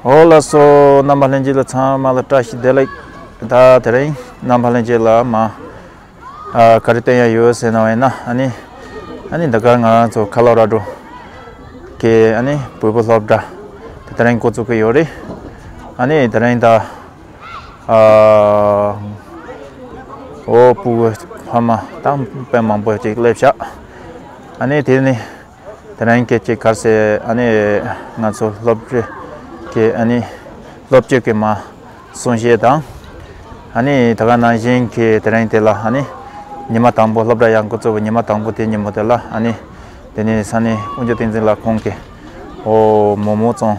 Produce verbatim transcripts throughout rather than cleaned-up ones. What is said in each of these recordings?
འོ་ལགས་སོ། རྣམ་པ་ལྷན་རྒྱས་ལ་ཚང་མ་ལ་བཀྲ་ཤིས་བདེ་ལེགས། ད་དེ་རིང་རྣམ་པ་ལྷན་རྒྱས་ལ་མ་ཨ་ག་རེ་བསྟན་ཡ་ཡོད་ཟེར་ན་བས་ན། ཨ་ནི་ཨ་ནི་འདི་ག་ང་རང་ཚོ་ཁ་ལོ་ར་འགྲོ་གི་ཨ་ནི་བོད་པ་སློབ་གྲྭ་དེ་དེ་རིང་འགོ་བཙུགས་ཀྱི་ཡོད་རེད། ཨ་ནི་དེ་རིང་ད་ཨ་འོ་ཕྲུ་གུ་ཕ་མ་དང་དཔེ་མང་པོ་ཅིག་སླེབས་ཤག་ཨ་ནི་དེ་ནི། དེ་རིང་སྐད་ཅིག་གར་སེ་ཨ་ནི་ང་ཚོ་སློབ་གྲྭ་གི་ཨ་ནི་སློབ་དཔྱོད་ཀྱི་མ་གསུང་བཤད་དང་། ཨ་ནི་ད་ག་ནང་བཞིན་གྱི་དེ་རིང་དེ་ལ་ཨ་ནི་ཉི་མ་དང་པོ་སློབ་གྲྭ་ཡང་འགོ་བཙུགས་པའི་ཉི་མ་དང་པོ་དེ་ཉིན་མོ་དེ་ལ་ཨ་ནི་དེ་ནི་ས་གནས་དབུ་འབྱེད་བསྟན་འཛིན་ལགས་ཁོང་གིས་འོ་མོག་མོག་བཙོང་།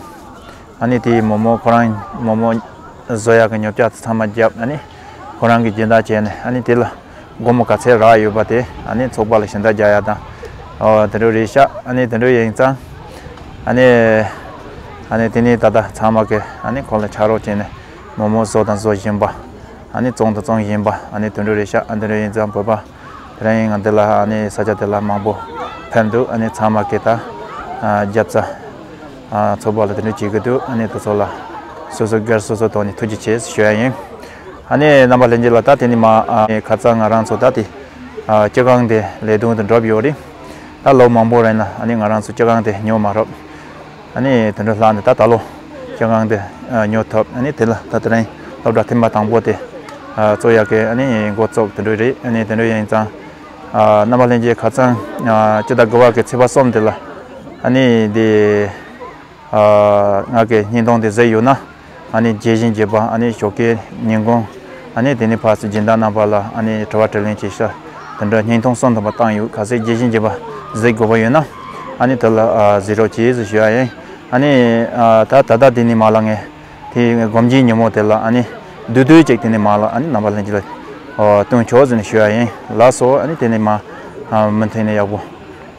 ཨ་ནི་དེའི་མོག་མོག་ཁོ་རང་མོག་མོག་བཟོ་ཡག་གི་ཉོ་ཆ་དེ་ཚང་མ་བརྒྱབ། ཨ་ནི་ཁོ་རང་གིས་སྦྱིན་བདག་བྱས་ནས་ཨ་ནི་དེ་ལ་སྒོར་མོ་ག་ཚད་རག་ཡོད་པ་དེ་ཨ་ནི་ཚོགས་པ་ལ་ཞལ་འདེབས་རྒྱག་ཡ་དང་། ཨོ་དེ་འདྲ་རེད་ཤག་ཨ་ནི་དེ་འདྲ་ཡིན་ཙང་ཨ་ནི་ཨ་ནི་དེ་ནི་ད་ལྟ་ཚང་མ་གིས་ཨ་ནི་ཁོང་ལ་ཕྱག་རོགས་བྱས་ནས་མོག་མོག་བཟོ་དང་བཟོ་བཞིན་པ། ཨ་ནི་བཙོང་དང་བཙོང་བཞིན་པ། ཨ་ནི་དེ་འདྲ་རེད་ཤག་ཨ་དེ་འདྲ་ཡིན་ཙང་བོད་པ་དེ་རིང་ང་འདི་ལ་ཨ་ནི་ས་ཆ་དེ་ལ་མང་པོ་ཕེབས་འདུག་ཨ་ནི་ཚང་མ་གིས་ད་ཨ་རྒྱབ་རྩ་ཨ་ཚོགས་པ་ལ་དེ་འདྲ་བྱེད་ཀྱི་འདུག་ཨ་ནི་དེ་ཚོ་ལ་སོ་སོ་སྒེར་སོ་སོ་ཐོག་ནས་ཐུགས་རྗེ་ཆེ་ཞུ་ཡ་ཡིན། ཨ་ནི་རྣམ་པ་ལྷན་རྒྱས་ལ་ད་དེ་ནི་མ་ཨ་ནི་ཁ་སང་ང་རང་ཚོ་ད་དེ་ཨ་སྤྱི་ཁང་དེ་ལས་དོན་དུ་འགྲོ་ཡོད་རེད། ད་ལོ་མང་པོ་རིང་ལ་ཨ་ནི་ང་རང་ཚོ་སྤྱི་ཁང་དེ་ཉོ་མ་རོགས། ཨ་ནི་དེ་འདྲ་ལྷག་ནས་ད་ད་ལོ་སྤྱི་ཁང་དེ་ཨ་ཉོ་ཐུབ། ཨ་ནི་དེ་ལ་ད་དེ་རིང་སློབ་གྲྭ་ཐེངས་མ་དང་པོ་དེ་ཨ་བཙུགས་ཡག་གི་ཨ་ནི་འགོ་བཙུགས་དེ་འདྲ་རེད། ཨ་ནི་དེ་འདྲ་ཡིན་ཙང་ཨ་རྣམ་པ་ལྷན་རྒྱས་ཁ་སང་ཨ་སྤྱི་ཟླ་དགུ་པ་གི་ཚེས་པ་གསུམ་དེ་ལ་ཨ་ནི་དེ་ཨ་ང་གི་བརྙན་ཐུང་དེ་གཟིགས་ཡོད་ན། ཨ་ནི་དགྱེས་བཞིན་དགྱེས་པ། ཨ་ནི་ཞོགས་ཀའི་ཉིན་གུང་། ཨ་ནི་དེ་ནས་ཕར་ཚུར་སྦྱིན་བདག་རྣམ་པ་ལ་ཨ་ནི་དྲི་བ་དྲིས་ལན་བྱེད་ས་དེ་འདྲ་བརྙན་ཐུང་གསུམ་དུ་མ་བཏང་ཡོད། གལ་སྲིད་དགྱེས་བཞིན་དགྱེས་པ་གཟིགས་དགོས་པ་ཡོད་ན་ཨ་ནི་དེ་ལ་ཨ་གཟིགས་རོགས་གྱིས་ཟེར་ཞུ་ཡ་ཡིན། ཨ་ནི་ཨ་ད་ད་ལྟ་དེ་ནས་མར་ལ་ངས་དེ་སྒོམ་གྱི་ཉིན་མོ་དེ་ལ་ཨ་ནི་བསྡུས་བསྡུས་ཅིག་དེ་ནས་མར་ལ་ཨ་ནི་རྣམ་པ་ལྷན་རྒྱས་ལ་ཨོ་སྟོན་ཆོག་ཟེར་ནས་ཞུ་ཡ་ཡིན། ལགས་སོ། ཨ་ནི་དེ་ནས་མར་ཨ་མུ་མཐུད་ནས་ཡག་པོ་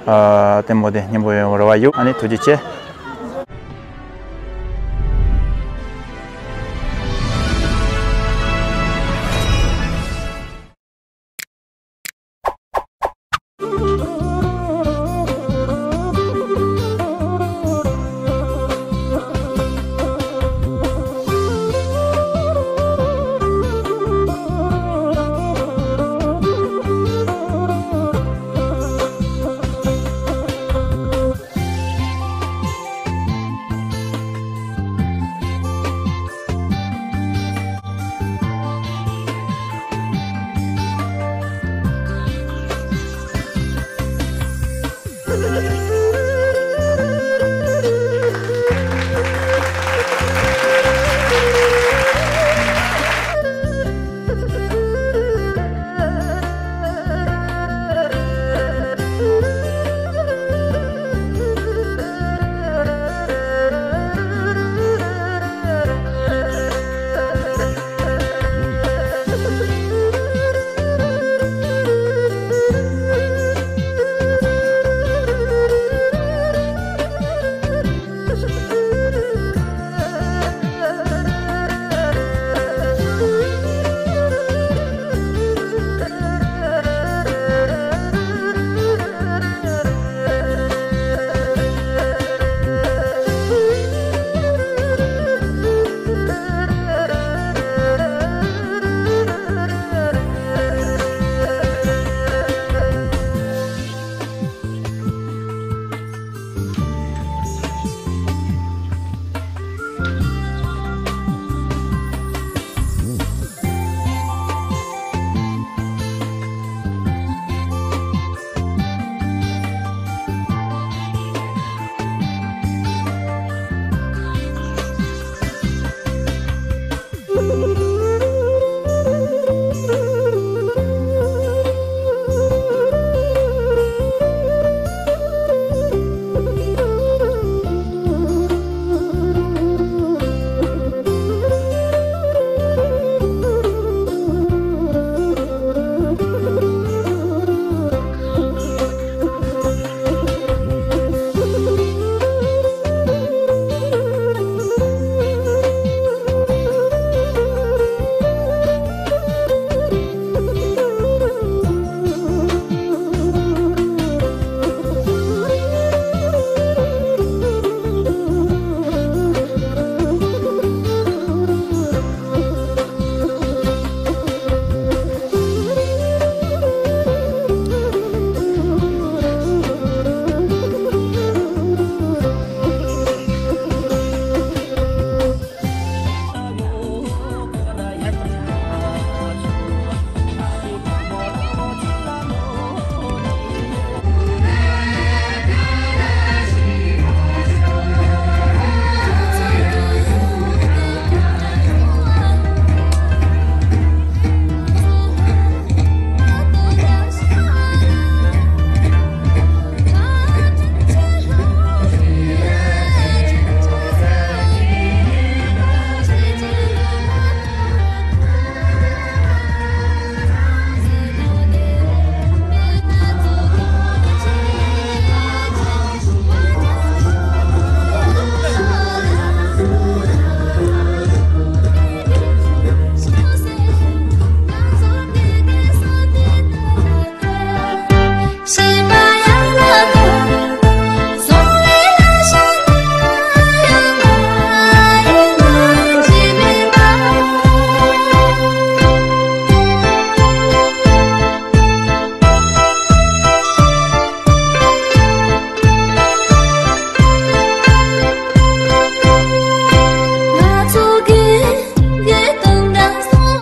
ཨ་ལྟད་མོ་དེ་སྙན་པོ་ཡོང་བར་རེ་བ་ཡོད། ཨ་ནི་ཐུགས་རྗེ་ཆེ།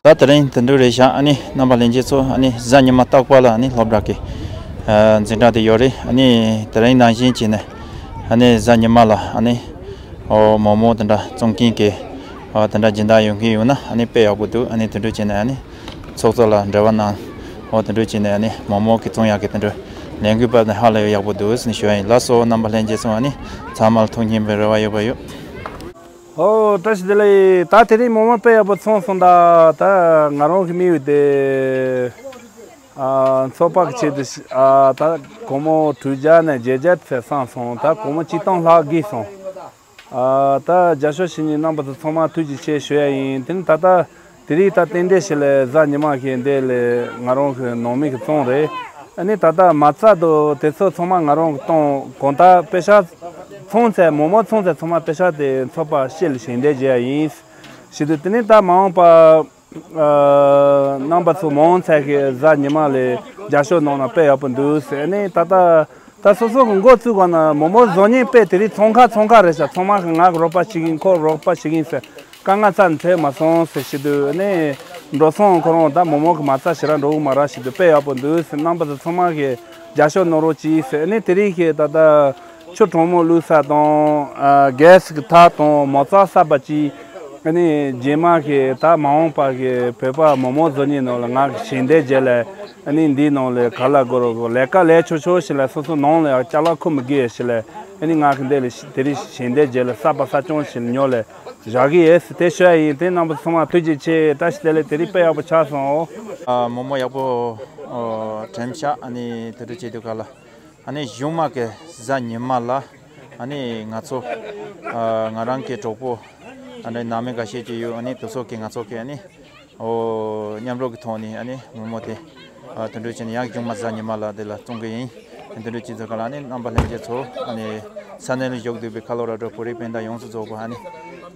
ད་དེ་རིང་དེ་འདྲ་རེད་ཤག་ཨ་ནི་རྣམ་པ་ལྷན་རྒྱས་ཚོ། ཨ་ནི་གཟའ་ཉི་མ་རྟག་པར་ལ་ཨ་ནི་སློབ་གྲྭ་གི་ཨ་འཛིན་གྲྭ་དེ་ཡོད་རེད། ཨ་ནི་དེ་རིང་ནང་བཞིན་བྱས་ནས་ཨ་ནི་གཟའ་ཉི་མ་ལ་ཨ་ནི་ཨོ་མོག་མོག་དེ་འདྲ་བཙོང་མཁན་གྱི་ཨོ་དེ་འདྲ་སྦྱིན་བདག་ཡོང་གི་ཡོད་ན་ཨ་ནི་དཔེ་ཡག་པོ་འདུག་ཨ་ནི་དེ་འདྲ་བྱས་ནས་ཨ་ནི་ཚོགས་གཙོ་ལ་འབྲེལ་བ་གནང་། ཨོ་དེ་འདྲ་བྱས་ནས་ཨ་ནི་མོག་མོག་གི་བཙོང་ཡག་གི་དེ་འདྲ་ལས་འགུལ་སྤེལ་ནས་ཧ་ལས་ཡག་པོ་འདུག་ཟེར་ནས་ཞུ་ཡ་ཡིན། ལགས་སོ། རྣམ་པ་ལྷན་རྒྱས་ཚོ་ཨ་ནི་ཚང་མ་ལ་ཐུགས་མཉེས་པའི་རེ་བ་ཡོད་པ་ཡོད། ཨོ་བཀྲ་ཤིས་བདེ་ལེགས། ད་དེ་རིང་མོག་མོག་དཔེ་ཡག་པོ་བཙོང་སོང་། ད་ད་ང་རང་གི་དམིགས་ཡུལ་དེ་ཨ་ཚོགས་པ་གི་ཆེད་དུ་ཨ་ད་སྒོར་མོ་དྲུག་བརྒྱ་ནས་བརྒྱད་བརྒྱ་ཙམ་བསགས་སོང་། ད་སྒོར་མོ་སྤྱིར་བཏང་ལྷག་བརྒལ་སོང་། ཨ་ད་རྒྱབ་སྐྱོར་བྱེད་མཁན་རྣམ་པ་ཚོ་ཚང་མ་ཐུགས་རྗེ་ཆེ་ཞུ་ཡ་ཡིན། དེ་ནི་ད་ལྟ་དེ་རིང་ད་རྟེན་འབྲེལ་ཞིག་ལས་གཟའ་ཉི་མ་གི་འདི་ལས་ང་རང་གི་ནང་མི་གི་བཙོང་རེད། ཨ་ནི་ད་ལྟ་མ་རྩ་དང་དེ་ཚོ་ཚང་མ་ང་རང་གི་གཏོང་གང་ལྟར་པེ་ཤག་བཙོང་ཚད་མོག་མོག་བཙོང་ཚད་ཚང་མ་པེ་ཤག་དེ་ཚོགས་པ་སྤྱི་ལ་ཞལ་འདེབས་བྱེད་ཡ་ཡིན། ཞེས་དུས་དེ་ནི་ད་མ་འོངས་པ་ཨ་རྣམ་པ་ཚོ་མང་ཚད་ཀྱི་གཟའ་ཉི་མ་ལ་རྒྱབ་སྐྱོར་གནང་ན་དཔེ་ཡག་པོ་འདུག་ཟེར། ཨ་ནི་ད་ལྟ་ད་སོ་སོ་གི་འགོ་བཙུགས་གོང་ན་མོག་མོག་བཟོ་མཁན་དཔེ་དེ་རིང་ཚོང་ཁང་ཚོང་ཁང་རེད་ཤག་ཚང་མ་གི་ང་གི་རོགས་པ་བྱེད་ཀྱིན་ཁོ་རོགས་པ་བྱེད་ཀྱིན་ཟེར། དཀའ་ངལ་རྩ་ནས་འཕྲད་མ་སོང་ཟེར་བྱེད་དུས་ནས་འགྲོ་སོང་ཁོ་རང་ད་མོག་མོག་གི་མ་རྩ་ཞེ་དྲག་འགྲོ་གི་མ་རེད་བྱེད་དུས་དཔེ་ཡག་པོ་འདུག་ཟེར། རྣམ་པ་ཚོ་ཚང་མ་གིས་རྒྱབ་སྐྱོར་གནང་རོགས་གྱིས་ཟེར། ནས་དེ་རིང་གི་ད་ལྟ་ཆུ་གྲང་མོ་བླུགས་ས་དང་ཨ་གེ་སི་གི་ཐག་དང་མ་རྩ་གསར་པ་གཅིག་ཨ་ནི་རྗེས་མ་གི་ད་མ་འོངས་པ་གི་བོད་པ་མོག་མོག་བཟོ་མཁན་ནང་ལ་ང་གི་ཞལ་འདེབས་བྱས་ལ་ཨ་ནི་འདིའི་ནང་ལ་ག་ལ་དགོས་རོགས་ལས་ཀ་ལས་ཆོག་ཆོག་ཞིག་ལ་སོ་སོ་ནང་ལ་ཡང་ཅ་ལག་ཁུར་མི་དགོས་ཞིག་ལ་ཨ་ནི་ང་གི་འདི་ལ་དེ་རིང་ཞལ་འདེབས་བྱས་ལ་གསར་པ་གསར་རྐྱང་ཞིག་ཉོ་ལ་བཞག་གི་ཡོད་ཟེར་དེ་ཤོད་ཡ་ཡིན། དེ་རྣམ་པ་ཚང་མ་ཐུགས་རྗེ་ཆེ། བཀྲ་ཤིས་བདེ་ལེགས། དེ་རིང་དཔེ་ཡག་པོ་ཆགས་སོང་། ཨ་མོག་མོག་ཡག་པོ་ཨོ་དྲན་ཤག་ཨ་ནི་དེ་འདྲ་བྱེད་དུས་ག་ལ་ཨ་ནི་གཞུག་མ་གི་གཟའ་ཉི་མ་ལ་ཨ་ནི་ང་ཚོ་ཨ་ང་རང་གི་གྲོགས་པོ་ཨ་ནི་ནང་མི་འགའ་ཤས་ཅིག་ཡོད། ཨ་ནི་དེ་ཚོ་གིས་ང་ཚོ་གི་ཨ་ནི་ཨོ་མཉམ་རོགས་ཀྱི་ཐོག་ནས་ཨ་ནི་མོག་མོག་དེ་ཨ་དེ་འདྲ་བྱས་ནས་ཡང་གཞུག་མ་གཟའ་ཉི་མ་ལ་དེ་ལ་བཙོང་གི་ཡིན། དེ་འདྲ་བྱེད་ཚུལ་ག་ལ་ཨ་ནི་རྣམ་པ་ལྷན་རྒྱས་ཚོ་ཨ་ནི་ས་གནས་ལ་བཞུགས་བསྡད་པའི་ཁ་ལོ་ར་སྒྲོ་བོད་རིགས་སྤུན་ཟླ་ཡོངས་སུ་རྫོགས་པ་ཨ་ནི་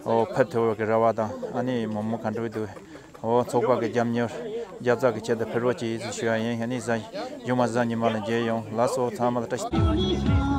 ཨོ་ཕེབས་ཐུབ་པའི་རེ་བ་དང་ཨ་ནི་མོག་མོག་ག་འདྲ་འདུག་ཨོ་ཚོགས་པ་གི་རྒྱབ་གཉེར་རྒྱབ་རྩ་གི་ཆེད་དུ་ཕེབས་རོགས་གྱིས་ཞུ་ཡ་ཡིན། ཨ་ནི་གཟའ་གཞུག་མ་གཟའ་ཉི་མ་ལ་མཇལ་ཡོང་། ལགས་སོ། ཚང་མ་ལ་བཀྲ་ཤིས།